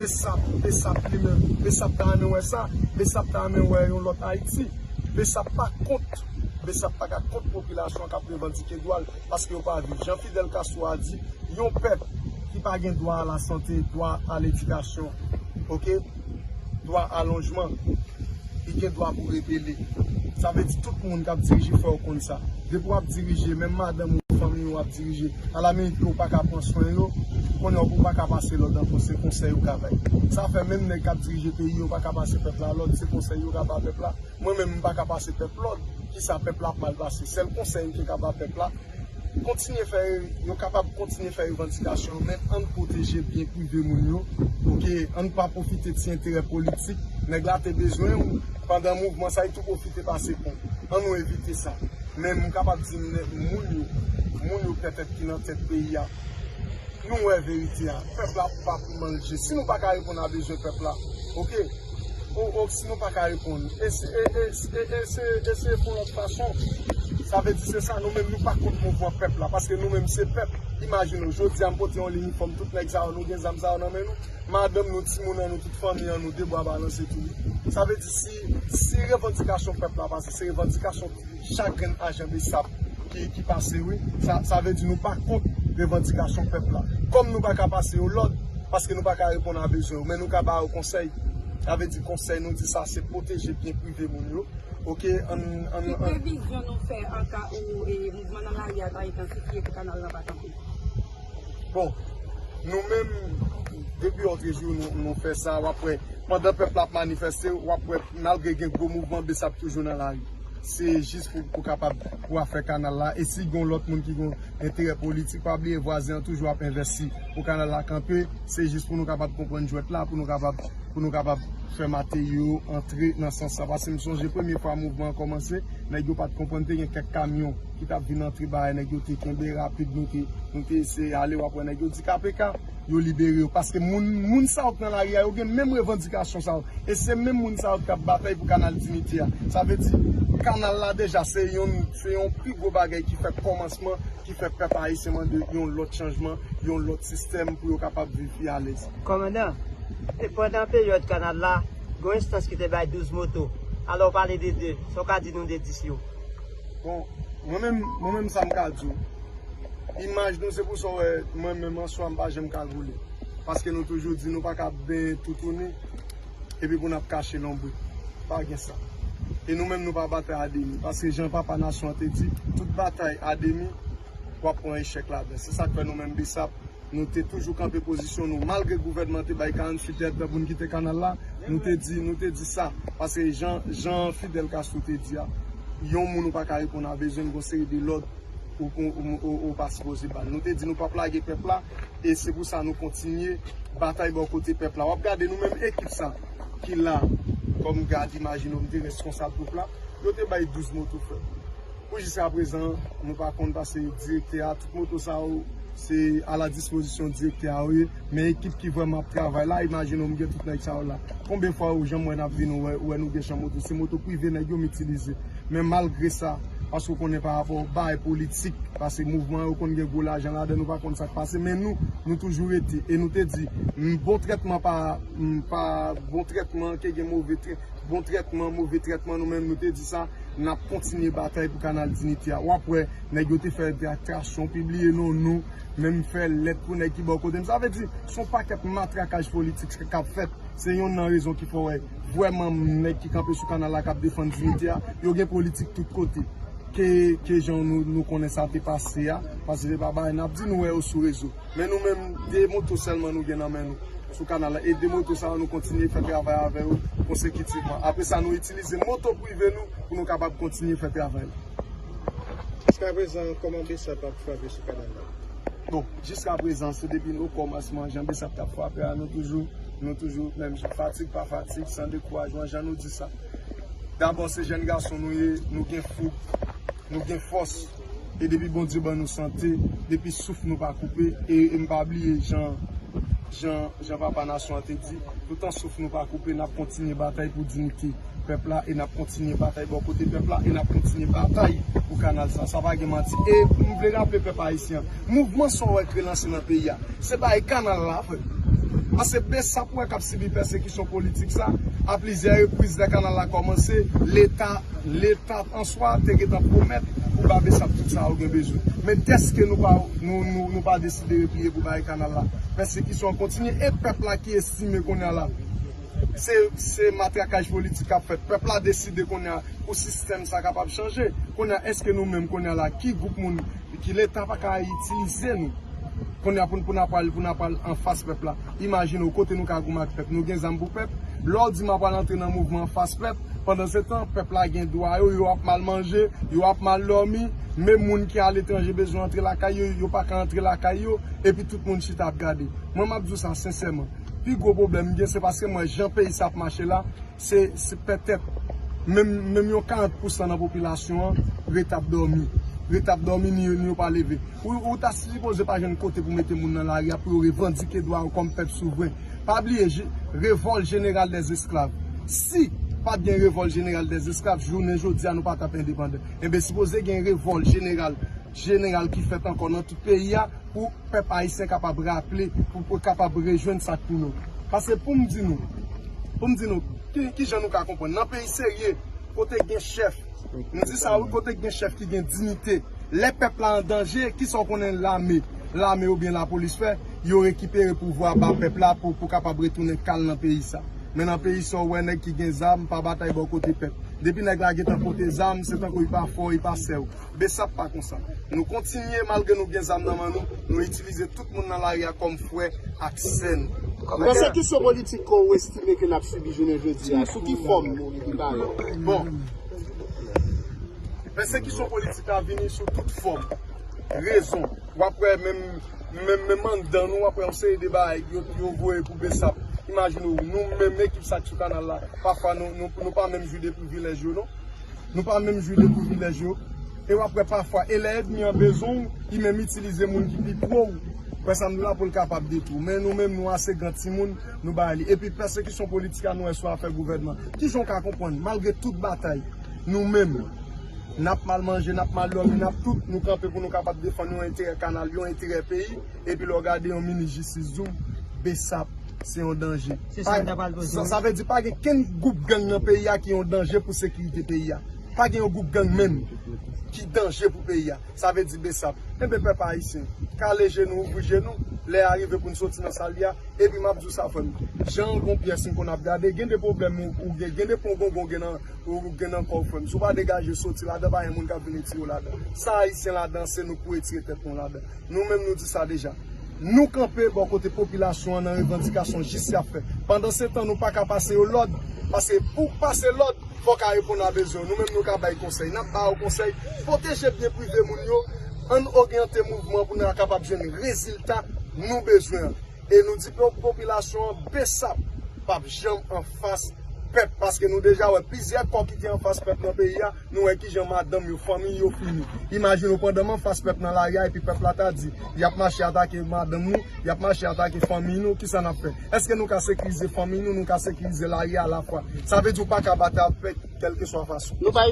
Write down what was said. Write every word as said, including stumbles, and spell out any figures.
Besap, Besap li menm, Besap ta renmen wè sa, Besap ta renmen wè yon lòt Ayiti. Besap pa kont, Besap pa ka kont popilasyon k ap revandike dwa l, paske yo pa viv. Jan Fidel Castro a di, yon pèp ki pa gen dwa a la sante, dwa a ledikasyon, oke, dwa a lonjman, li gen dwa pou rebele. Sa vle di tout moun k ap dirije fò yo konn sa. Depi w ap dirije, menm madanm ou fanmi w ap dirije, alaminit ke w pa ka pran swen yo, konnen w pa ka pase lòd ankò, se konsèy ou ka bay. Sa fè menm nèg k ap dirije peyi yo pa ka pase pèp la lòd, se konsèy yo ka ba pèp la. Mwen menm, m pa ka pase pèp lòd. Kisa pèp la ap mal pase? Sèl konsèy m te ka ba pèp la, kontinye fè, yo kapab kontinye fè revandikasyon yo, men ann pwoteje byen prive moun yo. Oke, ann pa pwofite ti enterè politik. Nèg la te bezwen w pandan mouvman sa, li tou pwofite pase pon. Ann nou evite sa. Men m kapab di nèg, moun yo, moun yo petèt ki nan tèt peyi a, nou wè verite a. Pèp la pa pou manje. Si nou pa ka reponn a bezwen pèp la, oke? O, o, si nou pa ka reponn, e se, e, e, e, e se, e se pou lòt fason. Sa vle di se sa, nou menm nou pa kont mouvman pèp la, paske nou menm se pèp. Imajine w, jodi a m pote yon linifòm, tout nèg sa yo, nou gen zam sa yo nan men nou. Madanm nou, timoun an nou, tout fanmi an nou, de bwa balanse tou wi. Sa vle di si, si revandikasyon pèp la pase, se revandikasyon chak grenn ajan Besap ki, ki pase wi. Sa, sa vle di nou pa kont revandikasyon pèp la. Kòm nou pa ka pase yo lòd, paske nou pa ka reponn a bezwen yo, men nou ka ba yo konsèy. Sa vle di konsèy nou di sa, se pwoteje byen prive moun yo. Oke, ann, ann, Ki ann. Previzyon nou fè an ka ou e mouvman nan lari a va entansifye pou kanal la pa kanpe? Bon, nou menm, depi òtrejou nou, nou fè sa, w ap wè, pandan pèp la ap manifeste, w ap wè, malgre gen gwo mouvman, Besap toujou nan lari. Se jis pou, pou kapab, pou afè kanal la. E si gen lòt moun ki gen enterè politik, pa bliye vwazen an toujou ap envesti pou kanal la kanpe. Se jis pou nou kapab konprann jwèt la, pou nou kapab, pou nou kapab fè materyo antre nan sans sa. Paske m sonje premye fwa mouvman an kòmanse, nèg yo pa t konprann, te gen kèk kamyon ki t ap vin antre bagay, nèg yo te kenbe rapid, nou te, nou te eseye ale, w ap wè nèg yo di K P K, yo libere yo. Paske moun, moun sa yo k nan lari a, yo gen menm revandikasyon sa yo. E se menm moun sa yo k ap batay pou kanal Dinite a. Sa vle di, kanal la deja, se yon, se yon pi gwo bagay ki fè kòmansman, ki fè pèp ayisyen mande yon lòt chanjman, yon lòt sistèm pou yo kapab viv pi alèz. Kòmandan, e pandan peryòd kanal la, gen yon enstans ki te bay douz moto. Alò, w pale de de. Sa w ka di nou de dis yo? Bon, mwen menm, mwen menm sa m ka di w. Imaj nou, se pou sa w wè, mwen menm an swa m pa janm ka goule. Paske nou toujou di nou pa ka benyen toutouni, epi pou n ap kache lonbrit. Pa gen sa. E nou menm nou pa batay a demi. Paske jan papa nasyon an te di, tout batay a demi, w ap pran echèk ladan. Se sa k fè nou menm Besap, nou te toujou kanpe pozisyon nou. Malgre gouvènman te bay karanntuit è pou n kite kanal la, nou te di, nou te di sa. Paske jan, jan Fidel Castro te di a, yon moun ou pa ka reponn a bezwen, gon seri de lòd ou, ou, ou, ou, ou pa sipoze ba l. Nou te di nou p ap lage pèp la, e se pou sa nou kontinye batay bò kote pèp la. W ap gade nou menm ekip sa ki la kòm gad, imajine w, m te reskonsab gwoup la, yo te bay douz moto frè. Pou jiskaprezan, nou pa konn paske direktè a, tout moto sa yo, se a la dispozisyon direktè a yo ye. Men ekip ki vrèman ap travay la, imajine w, m gen tout nèg sa yo la. Konbyen fwa ou janm wè n ap vin, ou wè, ou wè nou gen chan moto? Se moto prive nèg yo m itilize. Men malgre sa, paske w konnen pa rapò bay politik, paske mouvman yo konn gen gwo lajan ladan, nou pa konn sa k pase, men nou, nou toujou rete. E nou te di, m, bon trètman pa, m, pa bon trètman, ke gen move trè-, bon trètman, move trètman, nou menm nou te di sa, n ap kontinye batay pou kanal Dinite a. W ap wè, nèg yo te fè retraksyon, pibliye non nou, menm fè lèt pou nèg ki bò kote m. Sa vle di, se yon pakèt matrakaj politik k ap fèt. Se yonn nan rezon ki fè w wè vrèman nèg ki kanpe sou kanal la k ap defann Dinite a, yo gen politik tout kote. Ke, ke jan nou, nou konnen sa te pase a, paske se pa bagay n ap di, nou wè yo sou rezo. Men nou menm, de moto sèlman nou gen nan men nou sou kanal la. E de moto sa yo, nou kontinye fè travay avè yo konsekitivman. Apre sa, nou itilize moto prive nou pou nou kapab kontinye fè travay la. Jiskaprezan, kòman Besap ap frape sou kanal la? Bon, jiskaprezan, se depi o kòmansman, jan Besap t ap frape a, nou toujou, nou toujou menm jan. Fatig pa fatig, san dekourajman, jan nou di sa. Dabò, se jèn gason nou ye, nou gen foug, nou gen fòs. E depi Bondye ban nou sante, depi souf nou pa koupe, e, e m pa bliye jan, jan, jan papa nasyon an te di, toutan souf nou pa koupe, n ap kontinye batay pou diyite pèp la, e n ap kontinye batay bò kote pèp la, e n ap kontinye batay pou kanal sa. Sa pa gen manti. E m vle raple pèp ayisyen an, mouvman sa w wè k relanse nan peyi a, se bagay kanal la, frè. Paske Besap ou wè k ap sibi pèsekisyon politik sa, a plizyè repriz lè kanal la kòmanse, Leta, Leta an swa te gentan pwomèt pou ba Besap tout sa yo gen bezwen. Men dèske nou pa, nou, nou, nou pa deside repliye pou bay kanal la. Pèsekisyon an kontinye e pèp la ki estime kounye a la se, se matrakaj politik k ap fèt. Pèp la deside kounye a pou sistèm sa kapab chanje. Kounye a, èske nou menm kounye a la, ki gwoup moun, ki Leta pa ka itilize nou? Kounye a pou, pou n ap pral, pou n ap pral anfas pèp la. Imajine w kote nou ka goumen ak pèp. Nou gen zam pou pèp. Lè w di m ap pral antre nan mouvman anfas pèp, pandan se tan, pèp la gen dwa yo, yo ap mal manje, yo ap mal dòmi, menm moun ki aletranje bezwen antre lakay yo, yo pa ka antre lakay yo, epi tout moun chita ap gade. Mwen, m ap di w sa sensèman. Pi gwo pwoblèm m gen, se paske m wè jan peyi sa ap mache la, se, se pètèt menm, menm yon karant pousan nan popilasyon an rete ap dòmi. Rete ap dòmi, ni, ni yo pa leve. Ou, ou ta sipoze pa jwenn kote pou mete moun nan lari a pou yo revandike dwa yo kòm pèp souvren. Pa bliye, je, revòl jeneral dèzesklav. Si pa t gen revòl jeneral dèzesklav, jounen jodi a nou pa t ap endepandan. Enben, sipoze gen revòl jeneral, jeneral ki fèt ankò nan tout peyi a, pou pèp ayisyen kapab raple, pou, pou kapab rejwenn sa k pou yo. Paske pou m di nou, pou m di nou, ki, ki jan nou ka konprann? Nan peyi serye, kote gen chèf, m di sa wi, kote gen chèf ki gen diyite, lè pèp la an danje, kisa w konnen lame, lame oubyen lapolis fè? Yo rekipere pouvwa ba pèp la pou, pou kapab retounen kalm nan peyi sa. Men nan peyi sa, w wè nèg ki gen zam pa batay bò kote pèp. Depi nèg la gentan pote zam, se tankou li pa fè w, li pa sè w. Besap pa konsa. Nou kontinye, malgre nou gen zam nan men nou, nou itilize tout moun nan lari a kòm frè ak sè nou. Pèsekisyon politik ke w estime ke n ap sibi jounen jodi a, sou ki fòm li parèt? Bon. Pèsekisyon politik la vini sou tout fòm. Rezon. W ap wè menm, menm, menm anndan nou, w ap wè yon seri de bagay yo, yo voye pou Besap. Imajine w, nou menm ekip sa k sou kanal la, pafwa nou, nou, nou pa menm jwi de privilèj yo, non. Nou pa menm jwi de privilèj yo. E w ap wè pafwa, e lè ènmi an bezwen w, li menm itilize moun ki pi pwo w. Wè sa m di w la pou l kapab detwi w. Men nou menm, nou ase gran timoun, nou bay li. Epi pèsekisyon politik la, nou wè sou afè gouvènman. Kijan w ka konprann, malgre tout batay, nou menm, n ap mal manje, n ap mal dòmi, n ap tout, nou kanpe pou nou kapab defann yon enterè kanal, yon enterè peyi. Epi lè w gade yon minis jistis di w, Besap se yon danje. Se sa m ta pral poze w. Sa, sa vle di pa gen kenn gwoup gang nan peyi a ki yon danje pou sekirite peyi a. Pa gen yon gwoup gang menm ki danje pou peyi a. Sa vle di Besap. Enben pèp ayisyen, kale je nou, ouvri je nou, lè a rive pou n soti nan sal li a. Epi m ap di w sa frè m, jan yon pyès m konn ap gade, gen de pwoblèm ou, ou gen, gen de pongongon gen nan, ou gen nan kò w frè m. Si w pa degaje soti ladan, pa gen moun k ap vin retire w ladan. Sa ayisyen ladan, se nou k pou retire tèt nou ladan. Nou menm nou di sa deja. Nou kanpe bò kote popilasyon an nan revandikasyon jis y ap fè. Pandan se tan nou pa ka pase yo lòd, paske pou pase lòd, fò w ka reponn a bezwen yo. Nou menm nou ka bay konsèy, n ap ba yo konsèy, pwoteje byen prive moun yo, ann oryante mouvman pou n kapab jwenn rezilta nou bezwen an. E nou di po-, popilasyon an Besap p ap janm anfas pèp, paske nou deja wè plizyè kò ki te anfas pèp nan peyi a, nou wè kijan madanm yo, fanmi yo fini. Imajine w pandan m anfas pèp nan lari a, epi pèp la ta di, y ap mache atake madanm nou, y ap mache atake fanmi nou, kisa n ap fè? Èske nou ka sekirize fanmi nou, nou ka sekirize lari a alafwa? Sa vle di w pa ka batay avèk kèlkeswa fason. Nou pa